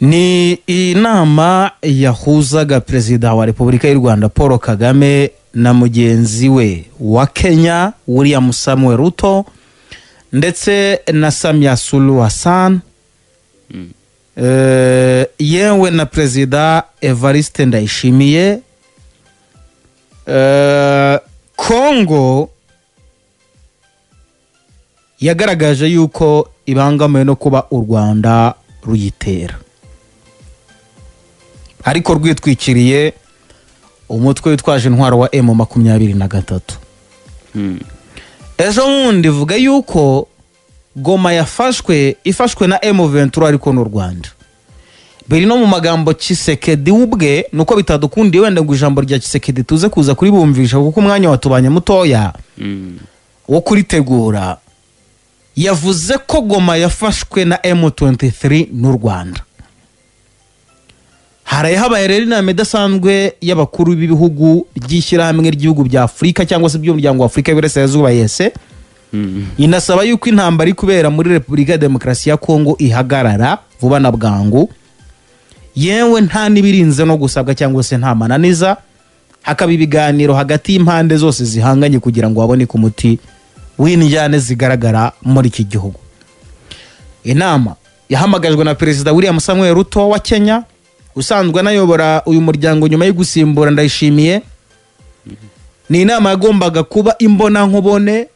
Ni inama yahuzaga Perezida wa Repubulika y'u Rwanda Paul Kagame na mugenzi we wa Kenya William Samuel Ruto, ndetse na Samia Suluhu Hassan, yewe na Perezida Evariste Ndayishimiye. Kongo yagaragaje yuko ibangamiwe no kuba u Rwanda ruyitera, ariko rwitwikiriye umutwe witwaje intwaro wa M23. Ejo bundi vuga yuko Goma yafashwe, ifashwe na M23 ariko n'u Rwanda. Biri no mu magambo Tshisekedi ubwe, nuko bitadukundiye wenda ngo ijambo rya Tshisekedi tuze kuza kuribumvisha kuko umwanya watubanye mutoya wo kuritegura. Yavuze ko Goma yafashwe na M23 n'u Rwanda. Haraye habaye rero inama idasanzwe y'abakuru b'ibihugu by'ishyirahamwe ry'ibihugu bya Afurika cyangwa se by'umuryango wa Afurika y'Iburasirazuba EAC, inasaba yuko intambara iri kubera muri Repubulika ya Demokarasi ya Kongo ihagarara vuba na bwangu, yewe nta n'ibirinze no gusabwa cyangwa se nta mananiza, hakaba ibiganiro hagati y'impande zose zihanganye kugira ngo haboneke umuti w'injyane zigaragara muri iki gihugu. Inama yahamagajwe na Perezida William Samuel Ruto wa Kenya, usanzwe anayobora uyu muryango nyuma yo gusimbura Ndayishimiye. Ni inama yagombaga kuba imbonankubone,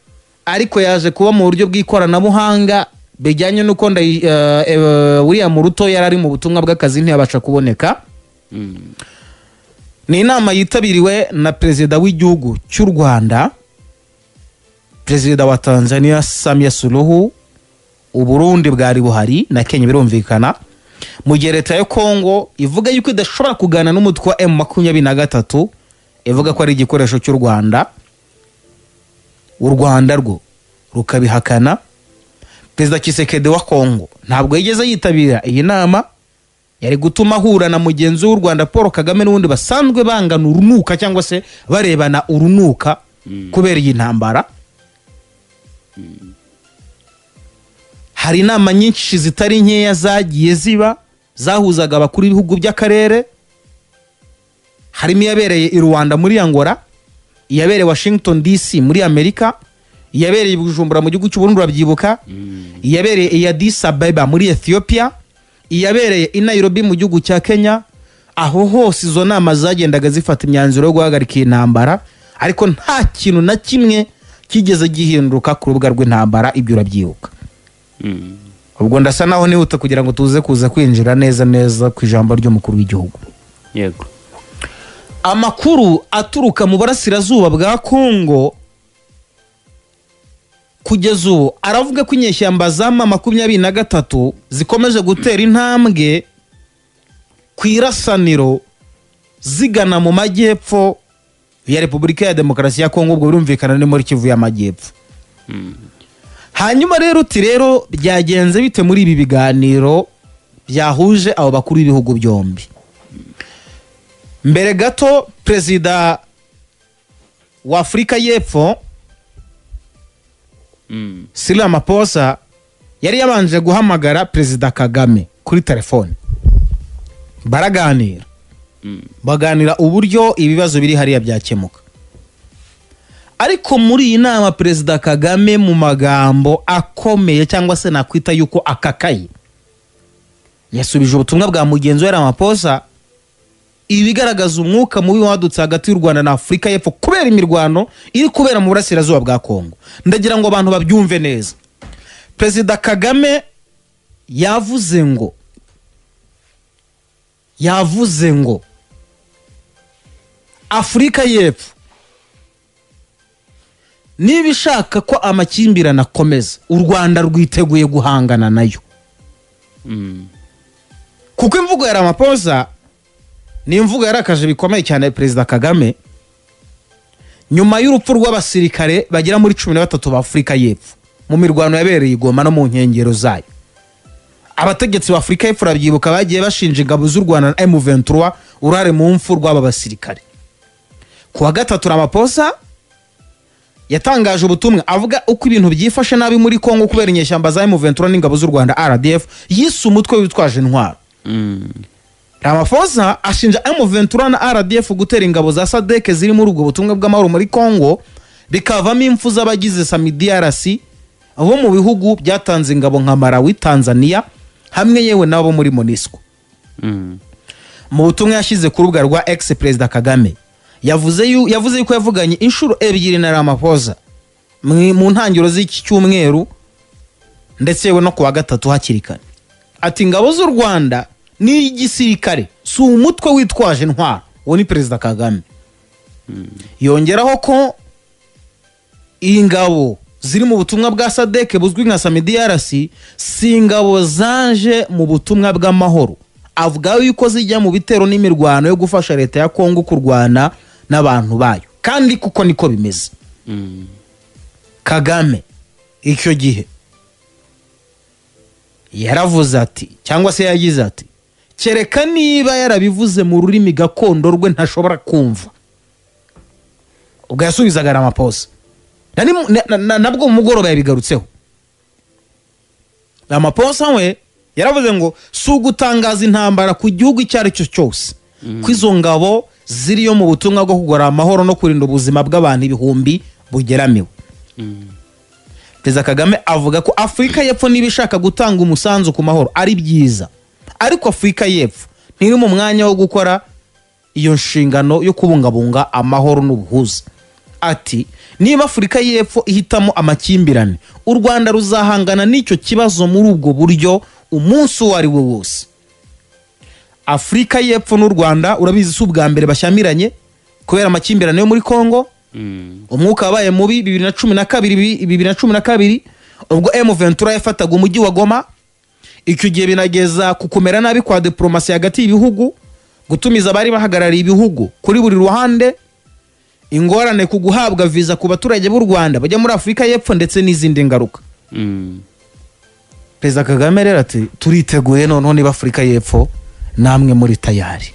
ariko yaje kuba mu buryo bw'ikoranabuhanga bijyanye n'uko William Ruto yari ari mu butumwa bw'akazi ntiyabasha kuboneka. Ni inama yitabiriwe na Perezida w'igihugu cy'u Rwanda, Perezida wa Tanzania Samia Suluhu, Uburundi bwari buhari na Kenya birumvikana, mu gihe leta ya Kongo ivuga yuko idashobora kuganira n'umutwe wa M23, ivuga ko ari igikoresho cy'u Rwanda, u Rwanda rwo rukabihakana. Perezida Tshisekedi wa Kongo ntabwo yigeze yitabira iyi nama, yari gutuma ahura na mugenzi w'u Rwanda Paul Kagame n'ubundi basanzwe bangana urunuka cyangwa se barebana urunuka kubera iyi ntambara. Hari inama nyinshi zitari nkeya zagiye ziba zahuzaga abakuru b'ibihugu by'akarere, harimo iyabereye i Rwanda muri Angola, iyabereye Washington DC muri Amerika, iyabereye i Bujumbura mu gihugu cy'u Burundi urabyibuka, iyabereye i Addis Ababa muri Ethiopia, iyabereye i Nairobi mu gihugu cya Kenya. Aho hose izo nama zagendaga zifata imyanzuro yo guhagarika iyi ntambara, ariko nta kintu na kimwe kigeze gihinduka ku rubuga rw'intambara, ibyo urabyibuka. Ubwo ndasa naho nihuta kugira ngo tuze kuza kwinjira neza neza ku ijambo ry'umukuru w'igihugu. Yego. Amakuru aturuka mu burasirazuba bwa Kongo kugeza ubu aravuga ko inyeshyamba za M23 zikomeje gutera intambwe ku irasaniro zigana mu majyepfo ya Repubulika ya Demokarasi ya Kongo, ubwo birumvikana ni muri Kivu y'Amajyepfo. Hanyuma rero uti rero byagenze bite muri ibi biganiro byahuje abo bakuru b'ibihugu byombi? Mbere gato Perezida wa Afurika y'Epfo Cyril Ramaphosa yari yabanje guhamagara Perezida Kagame kuri telefone, baraganira, baganira uburyo ibibazo biri hariya byakemuka. Ariko muri iyi nama Perezida Kagame mu magambo akomeye cyangwa se nakwita yuko akakaye, yasubije ubutumwa bwa mugenzi we Ramaphosa, ibigaragaza umwuka mubi wadutse hagati y'u Rwanda na Afurika y'Epfo kubera imirwano iri kubera mu burasirazuba bwa Kongo. Ndagira ngo abantu babyumve neza. Perezida Kagame yavuze ngo Afurika y'Epfo niba ishaka ko amakimbirane akomeza, u Rwanda rwiteguye guhangana nayo. Kuko imvugo ya Ramaphosa ni imvugo yarakaje bikomeye cyane Perezida Kagame nyuma y'urupfu rw'abasirikare bagera muri 13 ba Afurika y'Epfo mu mirwano yabereye i Goma no mu nkengero zayo. Abategetsi ba Afurika y'Epfo urabyibuka bagiye bashinja ingabo z'u Rwanda na M23 uruhare mu mfu rw'aba basirikare. Ku wa gatatu Ramaphosa Yatangaje ubutumwa avuga uko ibintu byifashe nabi muri Kongo kubera inyeshyamba za M23 n'ingabo z'u Rwanda RDF, yise umutwe witwaje intwaro. Ramaphosa ashinja M23 na RDF gutera ingabo za SADC ziri muri ubwo butumwa bw'amahoro muri Kongo, bikavamo impfu z'abagize SAMIDRC bo mu bihugu byatanze ingabo nka Malawi, Tanzania hamwe yewe nabo muri MONUSCO. Mu butumwa yashyize ku rubuga rwa ex Perezida Kagame yavuze yuko yavuganye inshuro ebyiri na Ramaphosa mu ntangiriro z'iki cyumweru ndetse yewe no kuwa gatatu hakiri kare. Ati ingabo z'u Rwanda ni igisirikare, si umutwe witwaje intwaro. Uwo ni Perezida Kagame. Yongeraho ko ingabo ziri mu butumwa bwa SADC buzwi nka SAMIDRC si ingabo zaje mu butumwa bw'amahoro. Avuga yuko zijya mu bitero n'imirwano yo gufasha leta ya Kongo kurwana n'abantu bayo, kandi kuko niko bimeze. Kagame icyo gihe yaravuze ati, cyangwa se yagize ati, kereka niba yarabivuze mu rurimi gakondo rwe ntashobora kumva. Ubwo yasubizaga Ramaphosa. Nabwo mu mugoroba yabigarutseho. Ramaphosa we yaravuze ngo si ugutangaza intambara ku gihugu icyo ari cyo cyose, ko izo ngabo ziriyo mu butumwa bwo kugora amahoro no kurinda ubuzima bw'abantu ibihumbi bugeramiwe. Perezida Kagame avuga ko Afurika y'Epfo niba ishaka gutanga umusanzu ku mahoro ari byiza, ariko Afurika y'Epfo ntiri mu mwanya wo gukora iyo nshingano yo kubungabunga amahoro n'ubuhuza. Ati niba Afurika y'Epfo ihitamo amakimbirane, u Rwanda ruzahangana n'icyo kibazo muri ubwo buryo umunsi uwo ari wo wose. Afurika y'Epfo n'u Rwanda urabizi si ubwa mbere bashyamiranye kubera amakimbirane yo muri Kongo. Umwuka wabaye mubi 2012 ubwo M23 yafataga umujyi wa Goma. Icyo gihe binageza kukumera nabi kwa diplomasi hagati y'ibihugu, gutumiza abari bahagarariye ibihugu kuri buri ruhande, ingorane ku guhabwa visa ku baturage b'u Rwanda bajya muri Afurika y'Epfo ndetse n'izindi ngaruka. Perezida Kagame rero ati turiteguye noneho niba Afurika y'Epfo namwe muri tayari.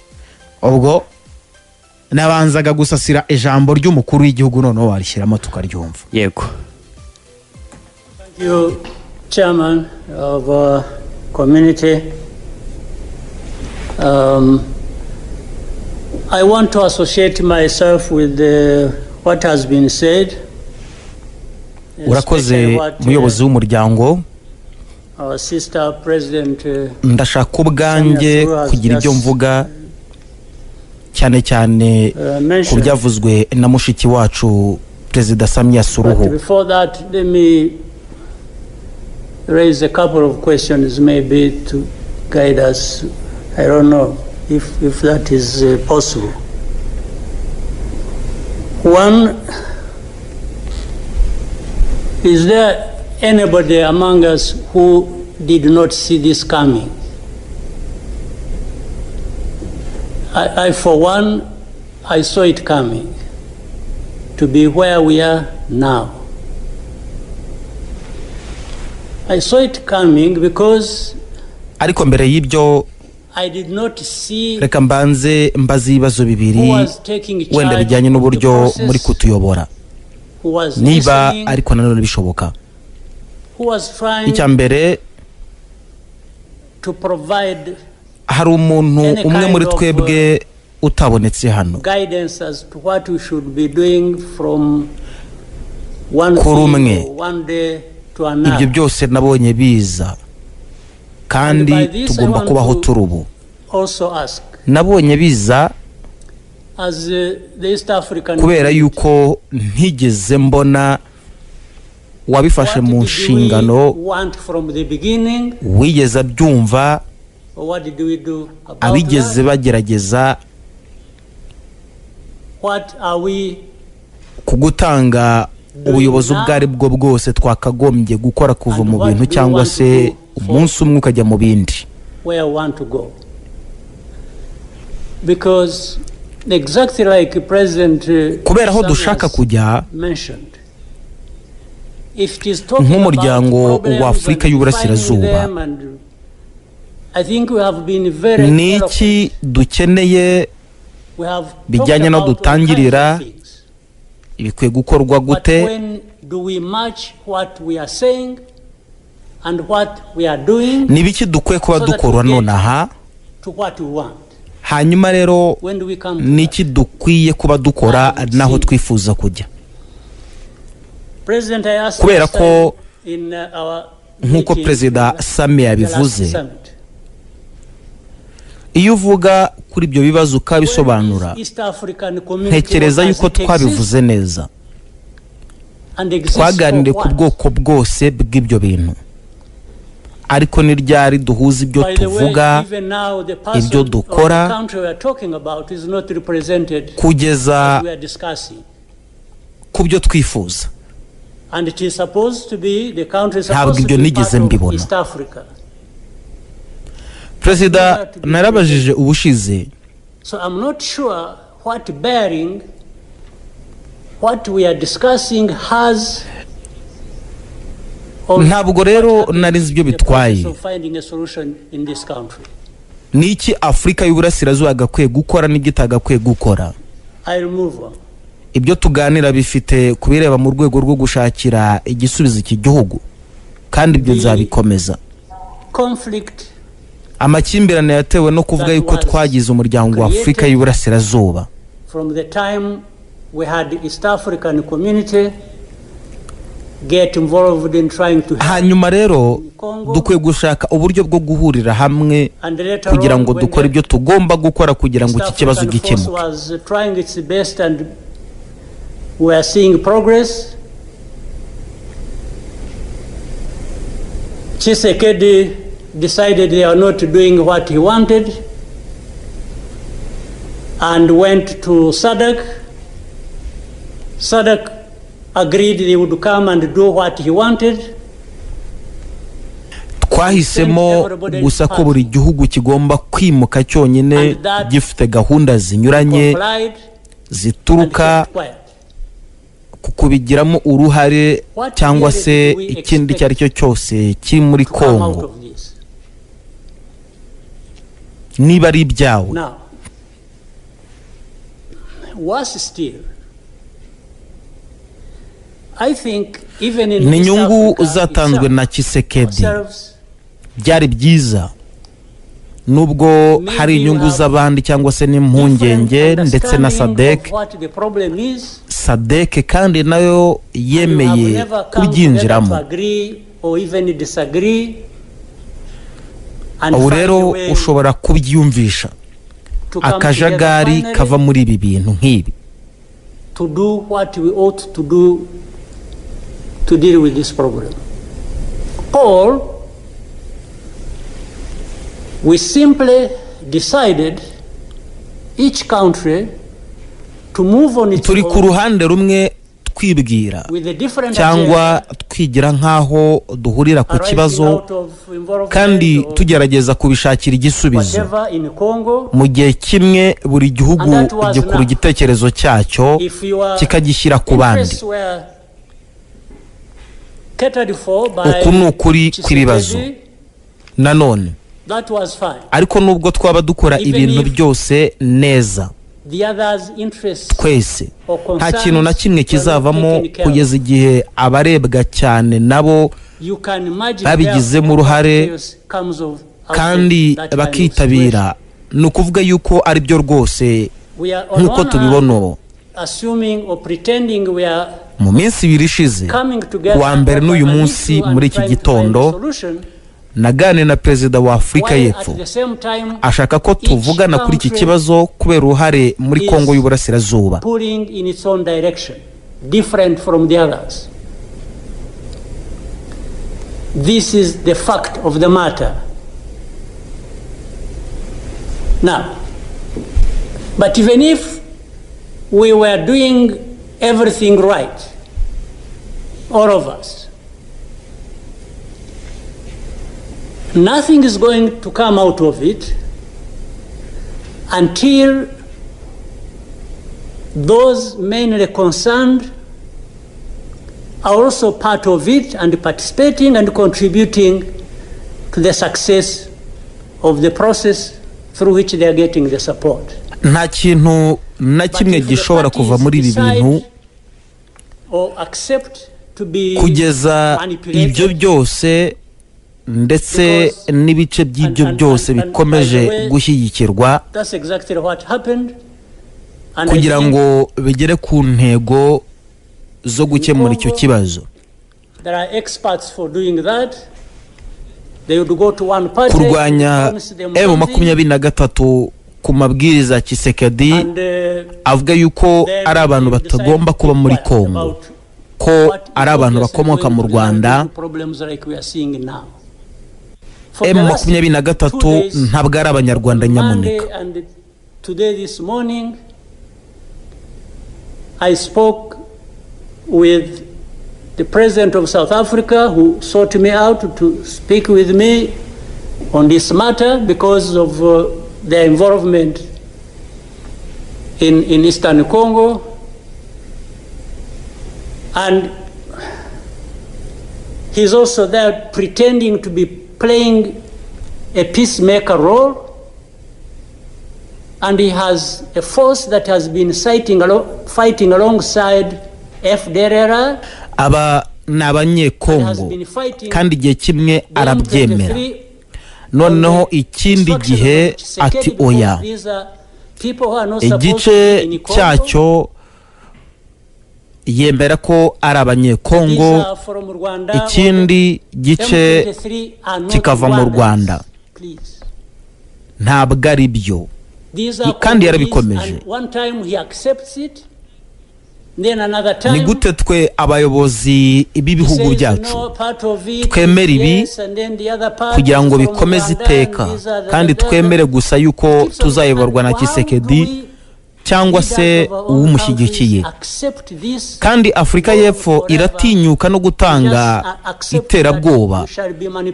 Ubwo nabanzaga gusasira ijambo ry'umukuru w'igihugu noneho warishyiramo tukaryumva. Yego. Thank you, Chairman of our community. I want to associate myself with what has been said. Urakoze muyobozi w'umuryango. Our sister President, ndashaka ubwanjye kugira ibyo mvuga cyane cyane ku byavuzwe na mushiki wacu Perezida Samia Suluhu. Before that, let me raise a couple of questions maybe to guide us. I don't know if that is possible. One, is there anybody among us who did not see this coming? I for one, I saw it coming, to be where we are now. I saw it coming because ariko mbere y'ibyo I did not see reka mbanze mbaze ibibazo bibiri wenda bijyanye n'uburyo muri kutuyobora, niba ariko nanone bishoboka. Icya mbere, hari umuntu umwe muri twebwe utabonetse hano kuri umwe. Ibyo byose nabonye biza kandi tugomba kubaho turi ubu. Nabonye biza kubera yuko ntigeze mbona wabifashe mu nshingano, wigeze abyumva, abigeze bagerageza kugutanga ubuyobozi ubwo ari bwo bwose twakagombye gukora kuva mu bintu cyangwa se umunsi umwe ukajya mu bindi. Kubera aho dushaka kujya nk'umuryango wa Afurika y'Uburasirazuba, ni iki dukeneye bijyanye no dutangirira Bikwiye gukorwa But gute? when do we match what we are saying and what we are doing Ni ibiki dukwiye kuba so that dukora we get nonaha? to what we want? Hanyuma rero, When do we come to ni iki that? dukwiye kuba dukora naho twifuza kujya? President, I asked Kubera last ko time in our nk'uko meeting, Perezida Sami the last yabivuze, summit, iyo uvuga kuri ibyo bibazo ukabisobanura, where is East African Community ntekereza as yuko it exists twabivuze neza. and exists for Twaganiriye ku what? bwoko bwose bw'ibyo bintu, ariko ni ryari duhuza ibyo By the way, tuvuga, even now the person ibyo of the dukora, country we are talking about is not represented kugeza as we are discussing. ku byo twifuza? And it is supposed to be the country is Ntabwo supposed ibyo to be nigeze part of mbibona. East Africa. Perezida, narabajije ubushize. So I'm not sure what bearing what we are discussing has on Ntabwo rero what happens nari nzi ibyo in the bitwaye. process of finding a solution in this country. Ni iki Afurika y'Uburasirazuba yagakwiye gukora n'ibyo itagakwiye gukora? I'll move on. Ibyo tuganira bifite kubireba mu rwego rwo gushakira igisubizo iki gihugu, kandi ibyo nzabikomeza. Conflict Amakimbirane yatewe no kuvuga yuko twagize umuryango wa Afurika y'Uburasirazuba, from the time we had East African Community get involved in trying to help Hanyuma rero dukwiye gushaka uburyo bwo guhurira hamwe and later kugira on ngo when dukore the ibyo tugomba gukora kugira ngo East iki kibazo African force gikemuke. was trying its best and we are seeing progress. Tshisekedi decided they are not doing what he wanted and went to SADC. SADC agreed they would come and do what he wanted. Twahisemo gusa ko buri gihugu kigomba kwimuka cyonyine, gifite gahunda zinyuranye Complied and zituruka kept quiet. ku kubigiramo uruhare cyangwa se ikindi icyo ari cyo cyose kiri muri To come out Kongo of this. niba ari ibyawe. Now, worse still, I think even in Ni East inyungu Africa zatanzwe itself, na Tshisekedi. ourselves, Byari byiza, nubwo hari inyungu z'abandi cyangwa se n'impungenge different ndetse na understanding SADC. of what the problem is, SADC kandi nayo and you have yemeye never come together kubyinjiramo. to agree or even disagree and Ubu find rero a way ushobora kubyiyumvisha to come akajagari together finally kava muri ibi bintu nk'ibi. to do what we ought to do to deal with this problem. Or we simply decided each country to move on its Turi ku own ruhande rumwe twibwira with a different cyangwa agenda twigira nk'aho duhurira ku arising kibazo out of involvement kandi or tugerageza kubishakira igisubizo, whatever in Congo. mu gihe kimwe buri gihugu And that was gikura enough. igitekerezo cyacyo If your kikagishyira ku bandi. interests were catered for by Uku ni ukuri kw'ibibazo. Tshisekedi, Nanone that was fine. ariko, nubwo twaba dukora Even ibintu if byose neza the others' interests twese, or nta kintu na kimwe concerns were not kizavamo taken care of. kugeza igihe abarebwa cyane nabo You can imagine babigizemo therefore uruhare what chaos comes of out of kandi that kind of bakitabira. Ni ukuvuga yuko ari byo rwose situation. We are on nk'uko one tubibona hand ubu. assuming or pretending we are Mu minsi 2 ishize, coming together ku wa mbere over n'uyu an munsi issue and muri iki trying to find a gitondo, solution, naganiriye na perezida wa Afurika while y'Epfo. at the same time Ashaka ko each tuvugana kuri iki country kibazo kubera uruhare muri is Kongo y'Uburasirazuba. pulling in its own direction, different from the others. This is the fact of the matter. Now, but even if we were doing everything right, all of us, nothing is going to come out of it until those mainly concerned are also part of it and participating and contributing to the success of the process through which they are getting the support. Nta kintu na But kimwe if the gishobora kuva parties muri ibi decide bintu Kugeza ibyo byose ndetse n'ibice by'ibyo byose bikomeje gushyigikirwa kugira ngo bigere ku ntego zo gukemura icyo kibazo. Kurwanya M23 ku mabwiriza Tshisekedi avuga yuko ari abantu batagomba kuba muri Kongo, ko ari abantu bakomoka mu Rwanda. M23 ntabwo ari abanyarwanda nyamuneka. I spoke with the president of South Africa, who sought me out to speak with me on this matter because of their involvement in Eastern Congo. And he's also there pretending to be playing a peacemaker role. And he has a force that has been fighting alongside FDLR. Aba ni abanyekongo kandi igihe kimwe arabyemera, noneho ikindi gihe ati oya. Igice cyacyo yemera ko ari abanyekongo, ikindi gice kikava mu Rwanda. Ntabwo ari byo, kandi yarabikomeje. Ni gute twe abayobozi b'ibihugu byacu twemera ibi kugira ngo bikomeze iteka, kandi twemere gusa yuko tuzayoborwa na Tshisekedi cyangwa se uwumushyigikiye? Kandi Afurika y'Epfo iratinyuka no gutanga iterabwoba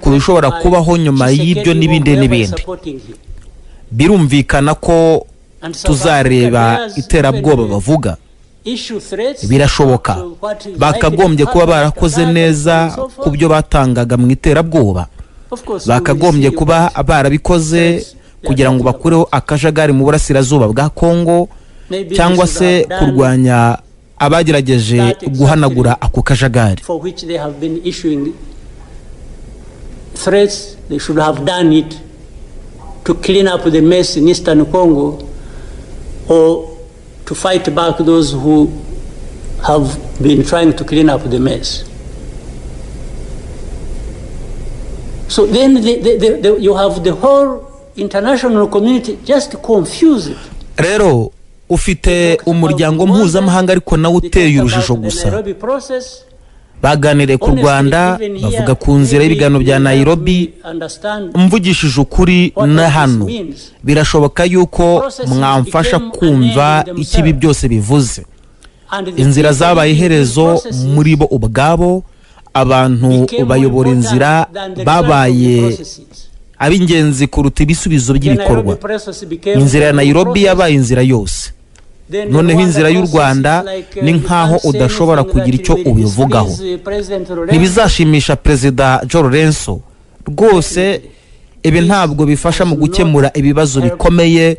ku bishobora kubaho nyuma y'ibyo n'ibindi n'ibindi. Birumvikana ko tuzareba iterabwoba bavuga. Birashoboka bakagombye kuba barakoze neza ku byo batangaga mu iterabwoba, bakagombye kuba barabikoze kugira ngo bakureho akajagari mu burasirazuba bwa Kongo, cyangwa se kurwanya abagerageje guhanagura ako kajagari. To clean up the mess in Eastern Congo or to fight back those who have been trying to clean up the mess. So then you have the whole international community just confused. Rero ufite umuryango mpuzamahanga ariko nawe uteye urujijo gusa. Baganiriye ku Rwanda, bavuga ku nzira y'ibiganiro bya Nairobi. Mvugishije ukuri na hano birashoboka yuko mwamfasha kumva ikibi byose bivuze. Inzira zabaye iherezo muri bo ubwabo, abantu bayobora inzira babaye ab'ingenzi kuruta ibisubizo by'ibikorwa. Inzira ya Nairobi yabaye inzira yose, noneho inzira y'u Rwanda ni nkaho udashobora kugira icyo ubivugaho. Ntibizashimisha Perezida João Lourenço rwose. Ibi ntabwo bifasha mu gukemura ibibazo bikomeye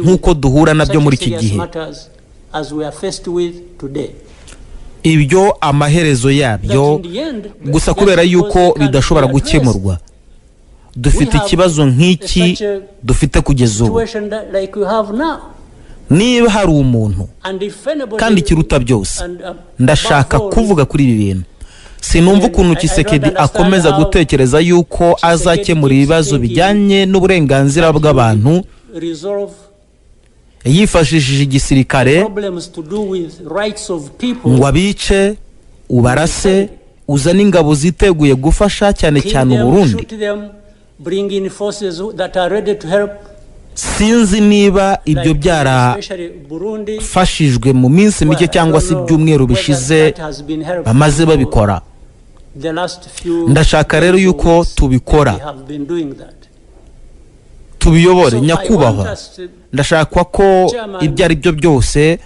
nk'uko duhura nabyo muri iki gihe. Ibyo amaherezo yabyo gusa kubera yuko bidashobora gukemurwa. Dufite ikibazo nk'iki dufite kugeza ubu. Niba hari umuntu kandi kiruta byose, ndashaka kuvuga kuri ibi bintu. Sinumva ukuntu Tshisekedi akomeza gutekereza yuko azakemura ibibazo bijyanye n'uburenganzira bw'abantu yifashishije igisirikare ngo abice, ubarase, uzane ingabo ziteguye gufasha cyane cyane Burundi. Sinzi niba ibyo byarafashijwe mu minsi mike cyangwa se ibyumweru bishize bamaze babikora. Ndashaka rero yuko tubikora, tubiyobore nyakubahwa. Ndashaka ko ibyo ari byo byose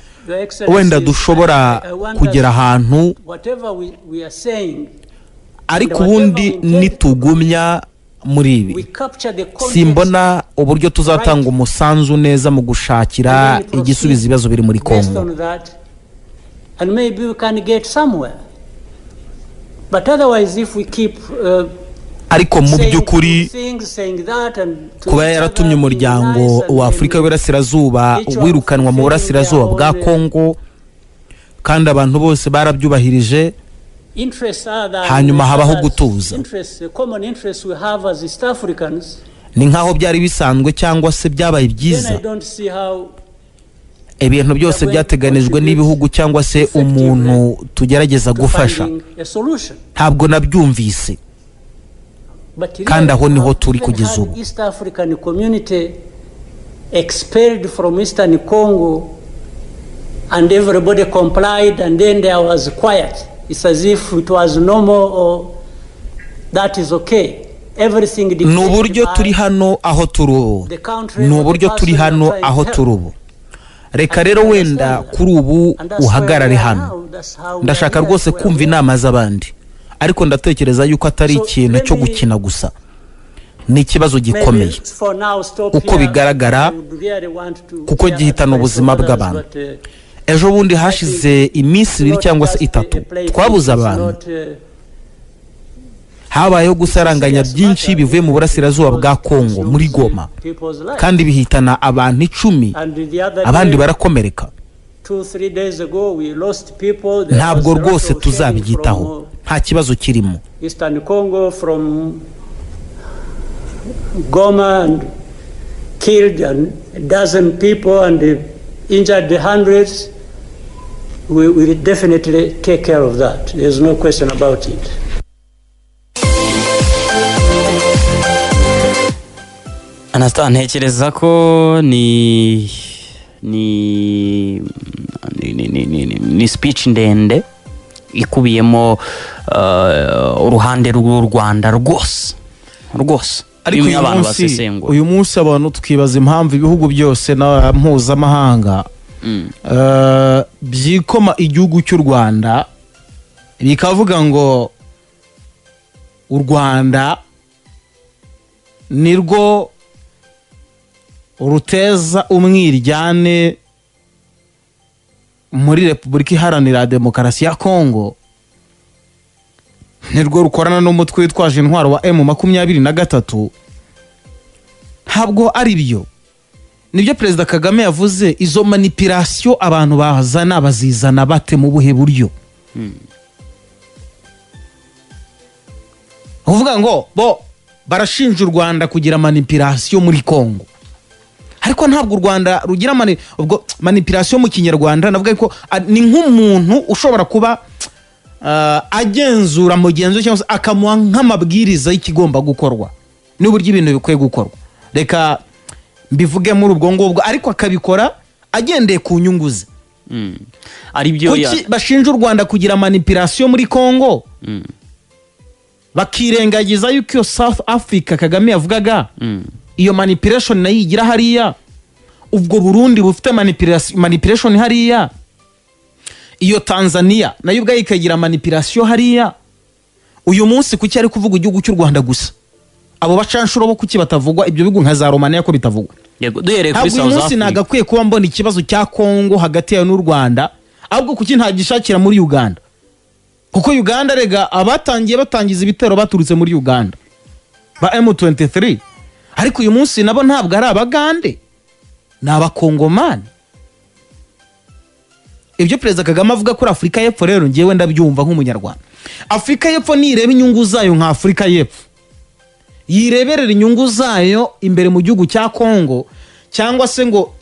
wenda dushobora kugera ahantu, ariko ubundi nitugumya muri ibi simbona uburyo tuzatanga umusanzu neza mu gushakira igisubizo ibibazo biri muri Kongo. And maybe we can get somewhere. But otherwise, if we keep Ariko mu by'ukuri, kuba yaratumye Umuryango wa Afurika y'Iburasirazuba wirukanwa mu burasirazuba bwa Kongo, kandi abantu bose barabyubahirije, hanyuma habaho gutuza, ni nk'aho byari bisanzwe cyangwa se byabaye byiza. Ibintu byose byateganijwe n'ibihugu cyangwa se umuntu tugerageza gufasha, ntabwo nabyumvise, kandi aho niho turi kugeza ubu. East African Community expelled from Eastern Congo and everybody complied and then there was quiet. It's as if it was normal or that is okay. Everything Ni uburyo turi hano aho turi ubu, ni uburyo turi hano aho turi ubu. Reka rero wenda kuri ubu uhagarare hano. Ndashaka rwose kumva inama z'abandi, ariko ndatekereza yuko atari ikintu cyo gukina gusa, ni ikibazo gikomeye uko bigaragara, kuko gihitana ubuzima bw'abantu. Ejo bundi hashize iminsi 2 cyangwa se 3 twabuze abantu. Habayeho gusaranganya byinshi bivuye mu burasirazuba bwa Kongo muri Goma, kandi bihitana abantu 10, abandi barakomereka. Ntabwo rwose tuzabyitaho, nta kibazo kirimo. Eastern Congo from Goma and killed a dozen people and injured the hundreds. We will definitely take care of that. There's no question about it. Anasta, ntekereza ko ni speech ndende ikubiyemo uruhande rw'u Rwanda rwose rwose. Ariko Bimwe abantu basesengura. Uyu munsi abantu twibaza impamvu ibihugu byose na mpuzamahanga byikoma igihugu cy'u Rwanda, bikavuga ngo u Rwanda nirwo ruteza umwiryane muri Repubulika Iharanira Demokarasi ya Kongo, nirwo rukorana n'umutwe witwaje intwaro wa M23. Ntabwo ari byo. Nibyo Perezida Kagame yavuze, izo manipulation abantu bazana bazizana bate, mu buhe buryo? Uvuga ngo bo barashinja u Rwanda kugira manipulation muri Kongo, ariko ntabwo u Rwanda rugira ubwo manipulation mu Kinyarwanda navuga ko ni nk'umuntu ushobora kuba agenzura mugenzi we cyangwa se akamuha nk'amabwiriza y'ikigomba gukorwa n'uburyo ibintu bikwiye gukorwa, reka mbivuge muri ubwo ngubwo, ariko akabikora agendeye ku nyungu ze. Ari byo ya Kuki bashinja u Rwanda kugira manipulation muri Kongo, bakirengagiza yuko iyo South Africa Kagame yavugaga, iyo manipulation nayo igira hariya, ubwo Burundi bufite manipulation hariya, iyo Tanzania nayo ubwayo ikagira manipulation hariya? Uyu munsi kuki ari kuvuga igihugu cy'u Rwanda gusa? Abo bacanshuro bo kuki batavugwa? Ibyo bihugu nka za Romania ko bitavugwa? Yego, duhereye kuri Ntabwo uyu South munsi Africa. nagakwiye kuba mbona ikibazo cya Kongo hagati yayo n'u Rwanda, ahubwo kuki ntagishakira muri Uganda? Kuko Uganda rega abatangiye batangiza ibitero baturutse muri Uganda ba M23, ariko uyu munsi nabo ntabwo ari Abagande, ni Abakongomani. Ibyo Perezida Kagame avuga kuri Afurika y'Epfo rero, ngewe ndabyumva nk'Umunyarwanda. Afurika y'Epfo nireba inyungu zayo nka Afurika y'Epfo, yireberera inyungu zayo imbere mu gihugu cya Kongo, cyangwa se ngo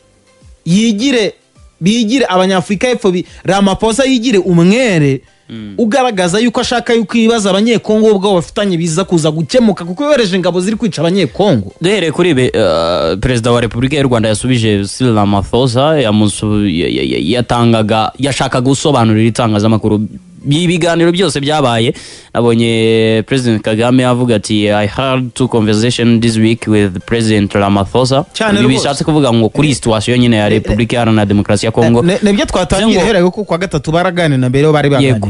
yigire bigire Abanyafurika y'Epfo, Ramaphosa yigire umwere ugaragaza yuko ashaka yuko ibibazo Abanyekongo ubwabo bafitanye biza kuza gukemuka, kuko yohereje ingabo ziri kwica Abanyekongo. Duhereye kuri ibi, Perezida wa Repubulika y'u Rwanda yasubije Cyril Ramaphosa, yatangaga, yashakaga gusobanurira itangazamakuru ibiganiro byose byabaye. Nabonye President Kagame avuga ati: "I had two conversation this week with President Ramaphosa." Cyane Ibi rwose. bishatse kuvuga ngo kuri iyi situation nyine ya Repubulika Iharanira Demokarasi ya Kongo. Nibyo twatangiye uhereye ko kwa gatatu baraganira, na mbere yo bari baganiriye.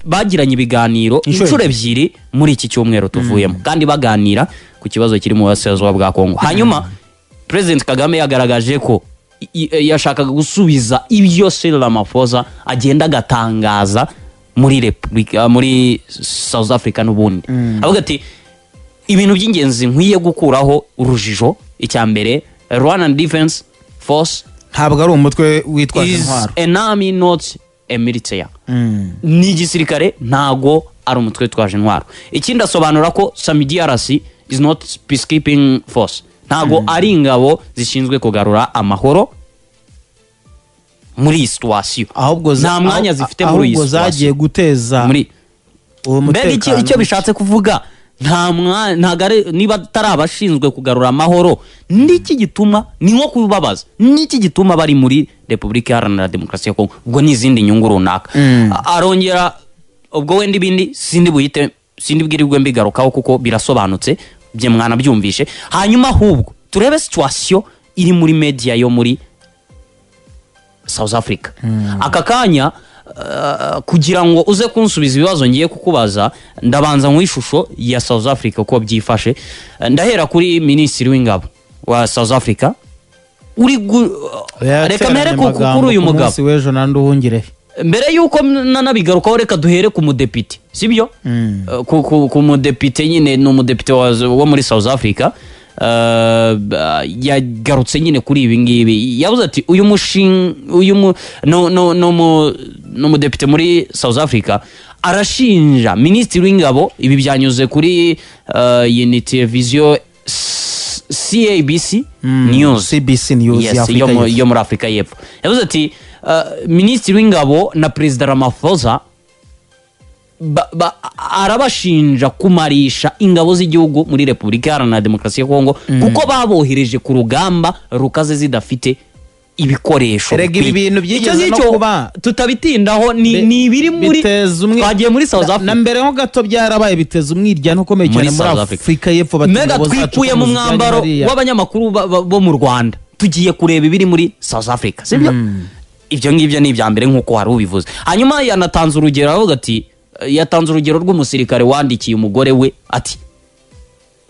Bagiranye ibiganiro Inshuro inshuro ebyiri muri iki cyumweru tuvuyemo, kandi baganira ku kibazo kiri mu burasirazuba bwa Kongo. Hanyuma President Kagame yagaragaje ko Yashakaga gusubiza ibyo Cyril Ramaphosa agenda agatangaza muri Repubulika, muri South Africa n'ubundi. Avuga ati ibintu by'ingenzi nkwiye gukuraho urujijo: icya mbere, Rwandan Defense Force ntabwo ari umutwe witwaje is intwaro. an army, not a militia. Ni igisirikare, ntago ari umutwe witwaje intwaro. Ikindi, asobanura ko SAMIDRC is not peacekeeping force, ntago ari ingabo zishinzwe kugarura amahoro muri iyi situation. Ahubwo Nta mwanya zifite muri iyi ahubwo zagiye situation. guteza Muri uwo mbega mutekano. Icyo bishatse kuvuga, nta mwa ntago ari, niba atari abashinzwe kugarura amahoro, niki gituma, ni nko kubabaza, niki gituma bari muri Repubulika Iharanira Demokarasi ya Kongo? Ubwo ni izindi nyungu runaka. Arongera, ubwo wenda ibindi sindi buhite, sindi bwirirwe mbigarukaho kuko birasobanutse, bye mwanabyumvishe. Hanyuma ahubwo turebe situation iri muri media yo muri South Africa aka kanya. Kugira ngo uze kunsubiza ibibazo ngiye kukubaza, ndabanza mu ishusho ya South Africa uko byifashe. Ndahera kuri minisitiri w'ingabo wa South Africa uri reka mpere kuri uyu Ku mugabo. munsi w'ejo nandi uhungire. Mbere y'uko nanabigarukaho, reka duhere ku mudepite, sibyo? Ku mudepite nyine, ni umudepite wo muri South Africa. Yagarutse nyine kuri ibi ngibi, yavuze ati uyu mushinga, uyu mu no no no mu ni umudepite muri South Africa, arashinja minisitiri w'ingabo. Ibi byanyuze kuri iyi ni televiziyo SABC News. CBC News Yes, ya Afurika y'Epfo. Yo muri Afurika y'Epfo. Yavuze ati minisitiri w'ingabo na Perezida Ramaphosa arabashinja kumarisha ingabo z'igihugu muri Repubulika Iharanira Demokarasi ya Kongo, kuko babohereje ku rugamba rukaze zidafite ibikoresho Erega ibi bikwiye. bintu Icyo byigeze no ngicyo kuba- tutabitindaho, ni ibiri muri biteza twagiye muri South Africa. Na mbere ho gato byarabaye, biteza umwiryane ukomeye Muri cyane muri South Africa. Afurika y'Epfo, bati Mega ingabo zacu twikuye ko mu muzijyanye mwambaro hariya. w'abanyamakuru bo mu Rwanda, tugiye kureba ibiri muri South Africa, sibyo? Ibyo ngibyo ni ibya mbere nk'uko wari ubivuze. Hanyuma yanatanze urugero, aravuga ati yatanze urugero rw'umusirikare wandikiye umugore we ati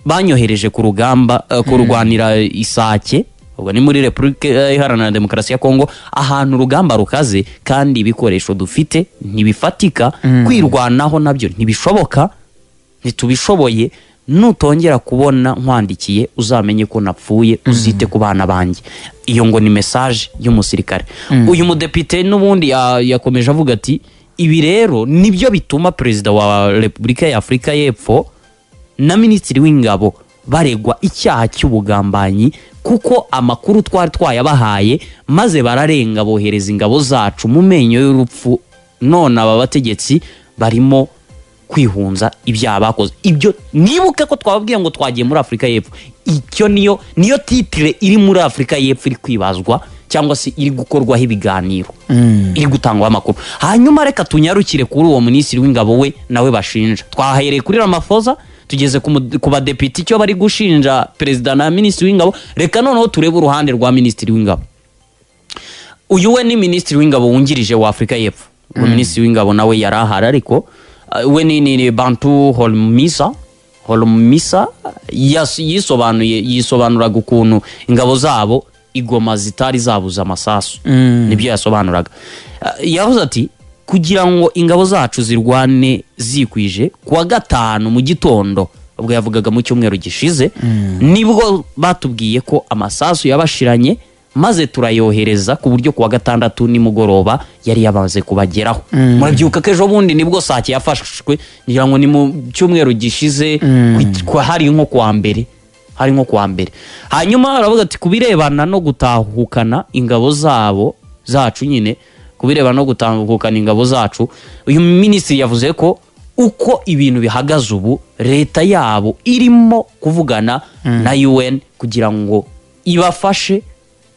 banyohereje ku rugamba kurwanira Isake, ubwo ni muri Repubulika Iharanira Demokarasi ya Kongo, ahantu urugamba rukaze kandi ibikoresho dufite ntibifatika, kwirwanaho nabyo ntibishoboka, ntitubishoboye. Nutongera kubona nkwandikiye uzamenye ko napfuye, uzite ku bana banjye. Iyo ngo ni message y'umusirikare. Uyu mudepite n'ubundi yakomeje avuga ati ibi rero nibyo bituma Perezida wa Repubulika ya Afurika y'Epfo na minisitiri w'ingabo baregwa icyaha cy'ubugambanyi, kuko amakuru twari twayabahaye maze bararenga bohereza ingabo zacu mu menyo y'urupfu. None aba bategetsi barimo kwihunza ibyaha bakoze. Ibyo nibuke ko twababwiye ngo twagiye muri Afurika y'Epfo. Icyo niyo titre iri muri Afurika y'Epfo iri kwibazwa cyangwa se iri gukorwaho ibiganiro, iri gutangwaho amakuru. Hanyuma reka tunyarukire kuri uwo minisitiri w'ingabo we nawe bashinja. Twahereye kuri Ramaphosa, tugeze ku badepite, icyo bari gushinja perezida na minisitiri w'ingabo. Reka noneho turebe uruhande rwa minisitiri w'ingabo. Uyu we ni minisitiri w'ingabo wungirije wa Afurika y'Epfo. Uwo minisitiri w'ingabo nawe yari ahari, ariko we ni Bantu Holomisa. Holomisa yisobanuraga ukuntu ingabo zabo igoma zitari zabuze amasasu. Nibyo yasobanuraga. Yavuze ati kugira ngo ingabo zacu zirwane zikwije, kuwa gatanu mu gitondo, ubwo yavugaga mu cyumweru gishize, nibwo batubwiye ko amasasu yabashiranye, maze turayohereza ku buryo kuwa gatandatu nimugoroba yari yamaze kubageraho. Murabyibuka ko ejo bundi nibwo Sake yafashwe, ngira ngo ni mu cyumweru gishize, hari nko kuwa mbere, hari nko kuwa mbere. Hanyuma aravuga ati ku birebana no gutahukana ingabo zabo, zacu nyine, ku birebana no gutahukana ingabo zacu, uyu minisitiri yavuze ko uko ibintu bihagaze ubu, leta yabo irimo kuvugana na UN kugira ngo ibafashe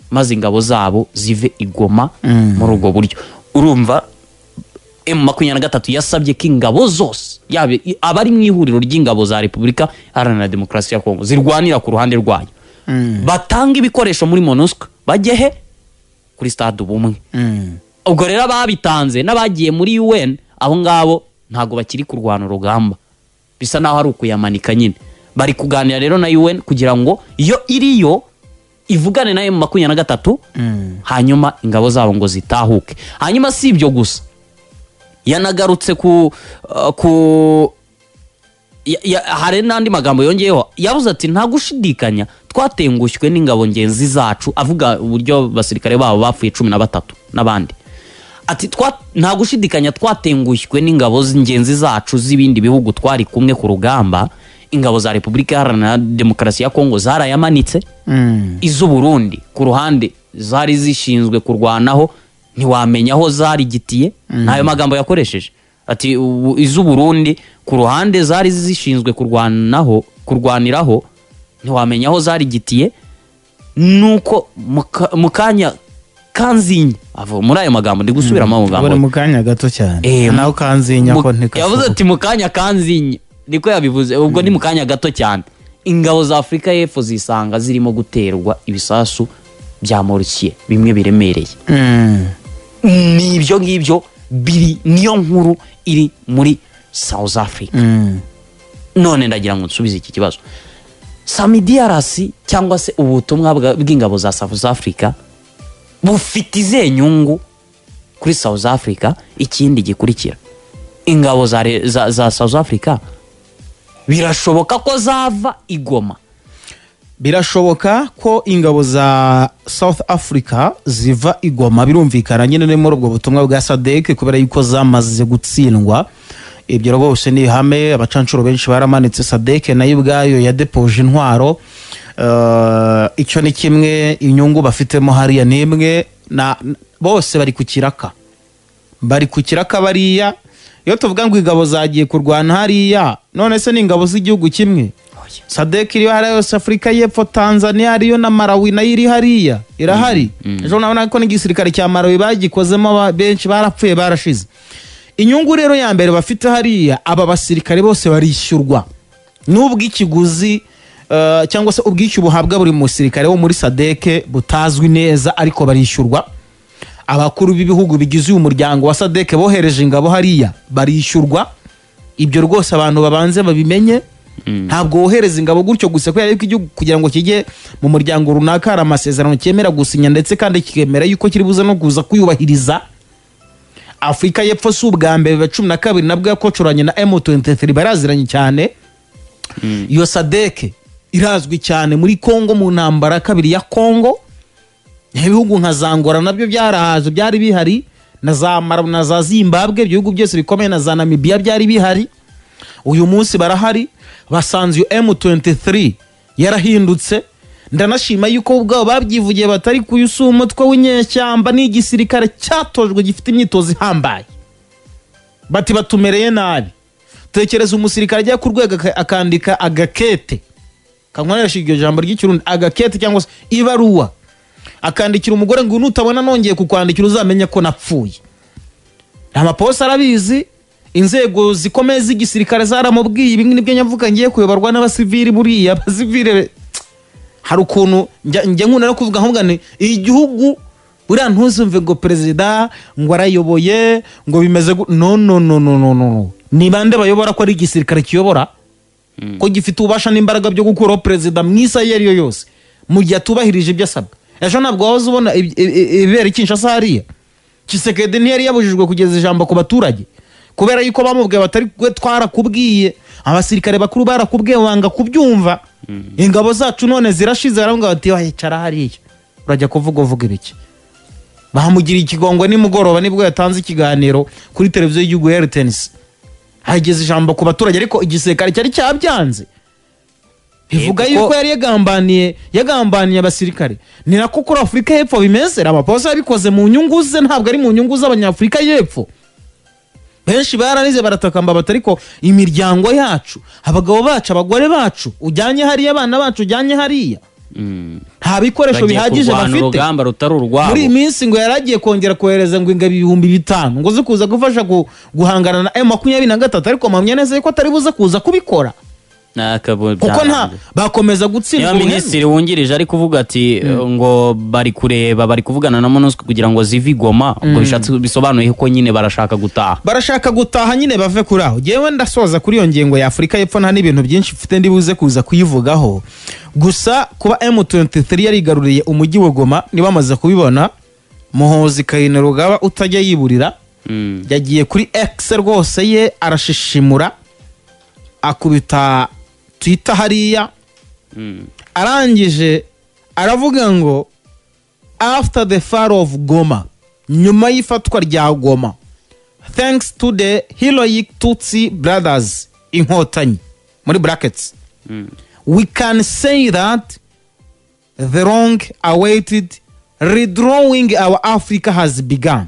maze ingabo zabo zive i Goma muri ubwo buryo. Urumva M23 yasabye ko ingabo zose, yaba abari mu ihuriro ry'ingabo za Repubulika Iharanira Demokarasi ya Kongo zirwanira ku ruhande rwayo, batanga ibikoresho muri MONUSCO, bajye he? Kuri Stade Ubumwe. Ubwo rero ababitanze n'abagiye muri UN, abo ngabo ntabwo bakiri kurwana urugamba, bisa naho ari ukuyamanika nyine. Bari kuganira rero na UN kugira ngo iyo iriyo Ivugane na M23, hanyuma ingabo zabo ngo zitahuke. Hanyuma si ibyo gusa, yanagarutse ku hari n'andi magambo yongeyeho. Yavuze ati nta gushidikanya twatengushywe n'ingabo ngenzi zacu, avuga uburyo basirikare babo bapfuye 13 n'abandi. Ati nta gushidikanya twatengushywe n'ingabo ngenzi zacu z'ibindi bihugu twari kumwe ku rugamba. Ingabo za Repubulika Iharanira Demokarasi ya Kongo zarayamanitse, iz'u Burundi ku ruhande zari zishinzwe kurwanaho ntiwamenya aho zarigitiye. Ntayo magambo yakoresheje, ati iz'u Burundi ku ruhande zari zishinzwe kurwaniraho ntiwamenya aho zarigitiye. Nuko mukanya kanzinya, avo muri ayo magambo ndi gusubiramo ayo magambo mu kanya gato cyane, naho kanzinya ko ntikashoboka. Yavuze ati mukanya kanzinya, niko yabivuze, ubwo ni mukanya gato cyane. Ingabo za Afurika y'Epfo zisanga zirimo guterwa ibisasu bya mortier bimwe biremereye. Ni ibyo ngibyo biri, niyo nkuru iri muri South Africa. None ndagira ngo nsubize iki kibazo. SAMIDRC cyangwa se ubutumwa bw'ingabo za South Africa bufite izihe nyungu kuri South Africa? Ikindi gikurikira, ingabo za South Africa birashoboka ko zava igoma? Birashoboka ko ingabo za South Africa ziva igoma, birumvikana nyine ni muri ubwo butumwa bwa SADC, kubera yuko zamaze gutsindwa. Ibyo rwose ni ihame, abacanshuro benshi baramanitse. SADC nayo ubwayo yadepoje intwaro. Icyo ni kimwe, inyungu bafitemo hariya ni imwe, na bose bari ku kiraka, bari ku kiraka bariya. Iyo tuvuga ngo ingabo zagiye kurwana hariya, none se ni ingabo z'igihugu kimwe? SADC iri hariya yose, Afurika y'Epfo, Tanzania hariyo na Malawi nayo iri hariya, irahari. Ejo nabona ko n'igisirikare cya Malawi bagikozemo, benshi barapfuye barashize. Inyungu rero ya mbere bafite hariya, aba basirikare bose barishyurwa, nubwo ikiguzi cyangwa se ubwishyu buhabwa buri musirikare wo muri SADC butazwi neza, ariko barishyurwa. Abakuru b'ibihugu bigize uyu muryango wa SADC bohereje ingabo hariya barishyurwa. Ibyo rwose abantu babanze babimenye. Ntabwo wohereza ingabo gutyo gusa, kubera yuko igihugu kugira ngo kijye mu muryango runaka hari amasezerano cyemera gusinya, ndetse kandi kikemera yuko kiri buze no kuza kuyubahiriza. Afurika y'Epfo si ubwa mbere, 12 nabwo yakocoranye na M23, baraziranye cyane. Iyo SADC irazwi cyane muri Kongo, mu ntambara kabiri ya Kongo. Ibihugu nka Zangora nabyo byarahaje, byari bihari, na za Malawi na za Zimbabwe, ibihugu byose bikomeye, na za Namibia byari bihari. Uyu munsi barahari, basanze iyo M23 yarahindutse. Ndanashima yuko ubwabo babyivugiye batari kuyusa umutwe w'inyeshyamba, ni igisirikare cyatojwe gifite imyitozo ihambaye. Bati batumereye nabi. Tekereza umusirikare ajya ku rwego akandika agakete, kankoresha iryo jambo ry'ikirundi, agakete cyangwa se ibaruwa, akandikira umugore ngo nutabona nongeye kukwandikira uzamenya ko napfuye. Amaposa arabizi, inzego zikomeye z'igisirikare zaramubwiye ibi nibyo nyavuga ngiye kuyoborwa n'abasivili. Buriya abasivile hari ukuntu njya nkunda no kuvuga nkuvuga nti igihugu buriya ntuzumve ngo perezida ngo arayoboye ngo bimeze no no no no no no. Ni bande bayobora ko ari igisirikare kiyobora, ko gifite ububasha n'imbaraga byo gukuraho perezida mu isaha iyo ariyo yose mu gihe atubahirije ibyo asabwa. Ejo ntabwo wahoze ubona ibibera i Kinshasa hariya. Tshisekedi ntiyari yabujijwe kugeza ijambo ku baturage kubera yuko bamubwiye batari twarakubwiye, abasirikare bakuru barakubwiye wanga kubyumva, ingabo zacu none zirashize. Baravuga bati wayicara hariya urajya kuvuga uvuga ibiki. Bamugira ikigongwe nimugoroba nibwo yatanze ikiganiro kuri televiziyo y'igihugu ya RTNC, hageze ijambo ku baturage, ariko igisirikare cyari cyabyanze. Bivuga yuko yari yagambaniye abasirikare. Ni nako kuri Afurika y'Epfo bimeze. Ramaphosa yabikoze mu nyungu ze, ntabwo ari mu nyungu z'abanyafurika y'Epfo. Benshi baranize baratakamba batari ko imiryango yacu, abagabo bacu, abagore bacu ujyanye hariya, abana bacu ujyanye hariya, nta bikoresho bihagije bafite. Urugamba rutari urwabo. Muri minsi ngo yaragiye kongera kohereza ngo ingabo 5000 ngo ze kuza gufasha guhangana na M23, ariko mpamya neza yuko atari buze kuza kubikora. Kuko nta bakomeza gutsindwa. Niba minisitiri wungirije ari kuvuga ati ngo bari kureba, bari kuvugana na MONUSCO kugira ngo zive Goma, ubwo bishatse bisobanuye ko nyine barashaka gutaha. Barashaka gutaha nyine bave kuri aho. Jewe ndasoza kuri iyo ngingo ya Afurika y'Epfo, nta n'ibintu byinshi mfite ndibuze kuza kuyivugaho. Gusa kuba M23 yarigaruriye umujyi wa Goma, niba bamaze kubibona, Muhozi Kainerugaba utajya yiburira yagiye kuri X rwose ye arashishimura, akubita Twitter hariya, arangije aravuga ngo "After the fall of Goma", nyuma y'ifatwa rya Goma, "thanks to the heroic Tutsi brothers Inkotanyi", muri brackets, "we can say that the long awaited redrawing our Africa has begun.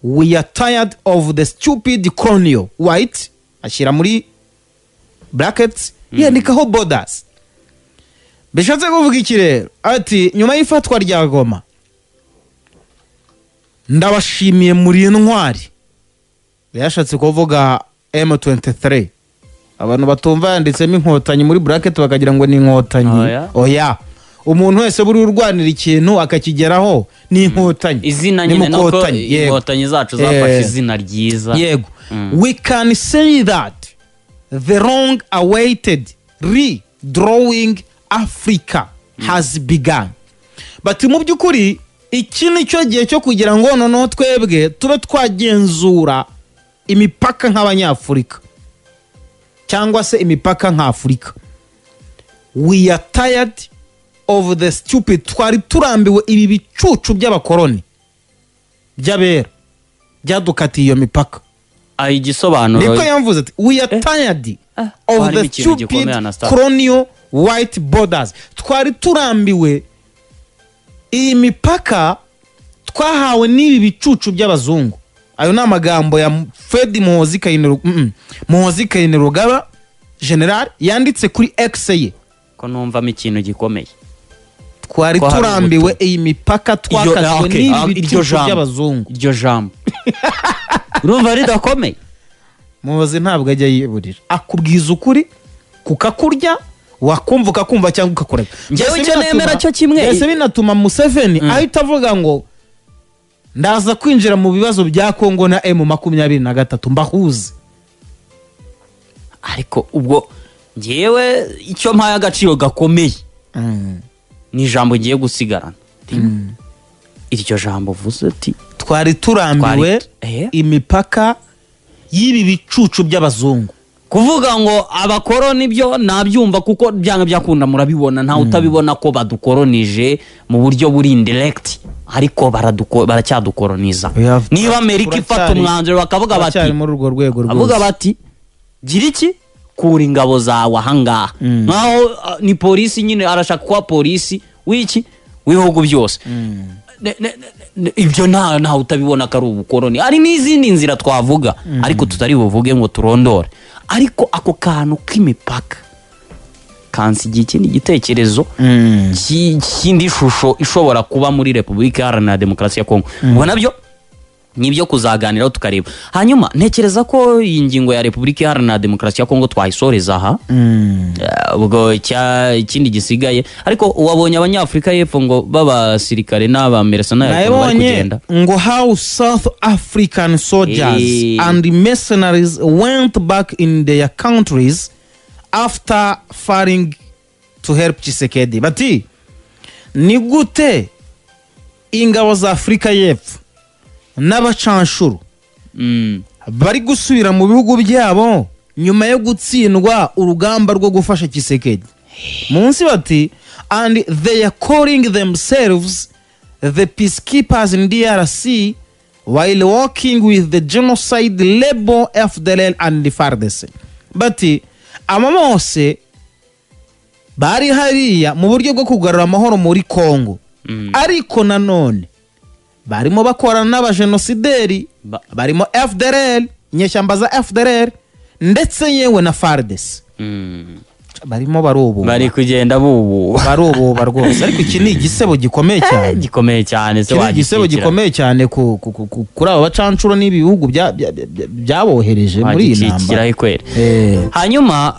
We are tired of the stupid colonial white", ashyira muri brackets yandikaho "borders". Bishatse kuvuga iki rero? Ati nyuma y'ifatwa rya Goma, ndabashimiye, muri intwari. Yashatse kuvuga M23. Abantu batumva yanditsemo Inkotanyi muri bracket bakagira ngo ni Inkotanyi. Oya. Oya, umuntu wese buri urwanira ikintu akakigeraho ni Inkotanyi. Izina Ni nyine nuko Mukotanyi, yego. Inkotanyi zacu zafashe izina ryiza. Yego. "We can say that the long awaited redrawing Africa has begun." Bati mu by'ukuri iki ni cyo gihe cyo kugira ngo noneho twebwe tube twagenzura imipaka nk'Abanyafurika, cyangwa se imipaka nk'Afurika. "We are tired of the stupid", twari turambiwe ibi bicucu by'abakoroni by'abera byadukatiye iyo mipaka. Aha igisobanuro Niko yamvuze, ati "We are tired of harimo the ikintu gikomeye, stupid Anastase. colonial white borders." Twari turambiwe iyi mipaka twahawe n'ibi bicucu by'abazungu. Ayo ni amagambo ya Fred Muhozi Kainerugaba, Muhozi Kainerugaba general, yanditse kuri X ye. Ko numvamo ikintu gikomeye? Twari Ko hari turambiwe ubutumwa. iyi mipaka twakatiwe Okay, n'ibi iryo bicucu jambo. by'abazungu. Iryo jambo urumva ridakomeye? Muhozi ntabwo ajya yiburira, akubwiza ukuri kukakurya, wakumva ukakumva cyangwa ukakureka. Njyewe Mbese icyo nemera cyo kimwe. Mbese binatuma Museveni ahita avuga ngo ndaza kwinjira mu bibazo bya Kongo na M23 mbahuze. Ariko ubwo ngewe icyo mpaye agaciro gakomeye ni ijambo ngiye gusigarana, iryo jambo uvuze uti Twari turambiwe imipaka y'ibi bicucu by'abazungu. Kuvuga ngo abakoroni byo nabyumva, kuko byanga byakunda murabibona, ntawe utabibona ko badukoronije mu buryo buri indirect, ariko baracyadukoroniza. Niba Amerika ifata umwanzuro bakavuga bati Turacyari muri urwo rwego avuga rwose. bati gira iki, kura ingabo zawe ahangaha, nkaho ni polisi nyine, arashaka kuba polisi w'iki, w'ibihugu byose. Ibyo nta utabibona ko ari ubukoroni. Hari n'izindi nzira twavuga ariko tutari buvuge ngo turondore, ariko ako kantu k'imipaka kansigiye ikindi gitekerezo cy'indi shusho ishobora kuba muri Repubulika Iharanira Demokarasi ya Kongo. Ubwo nabyo ni ibyo kuzaganiraho tukareba. Hanyuma ntekereza ko iyi ngingo ya Repubulika Iharanira Demokarasi ya Kongo twayisoreza aha. Ubwo ikindi gisigaye, ariko wabonye Abanyafurika y'Epfo ngo b'abasirikare n'abamercenaires ukuntu bari Nabonye kugenda. ngo "How South African soldiers and mercenaries went back in their countries after failing to help Tshisekedi." Bati ni gute ingabo za Afurika y'Epfo n'abacanshuro bari gusubira mu bihugu byabo nyuma yo gutsindwa urugamba rwo gufasha Tshisekedi? Munsi bati "And they are calling themselves the peacekeepers in DRC while working with the genocide rebel FDLR and the FARDC." Bati aba bose bari hariya mu buryo bwo kugarura amahoro muri Congo, ariko nanone barimo bakorana n'abajenosideri barimo FDLR, inyeshyamba za FDLR, ndetse yewe na FARDC. Barimo barububa. Bari kugenda bubu. Barububa rwose, ariko iki ni igisebo gikomeye cyane. Gikomeye cyane se. Iki ni igisebo Wagikikira. gikomeye cyane kuri aba bacancuro n'ibi bihugu byabohereje muri iyi Wagikikiraho ntambara. Ikwere. Hanyuma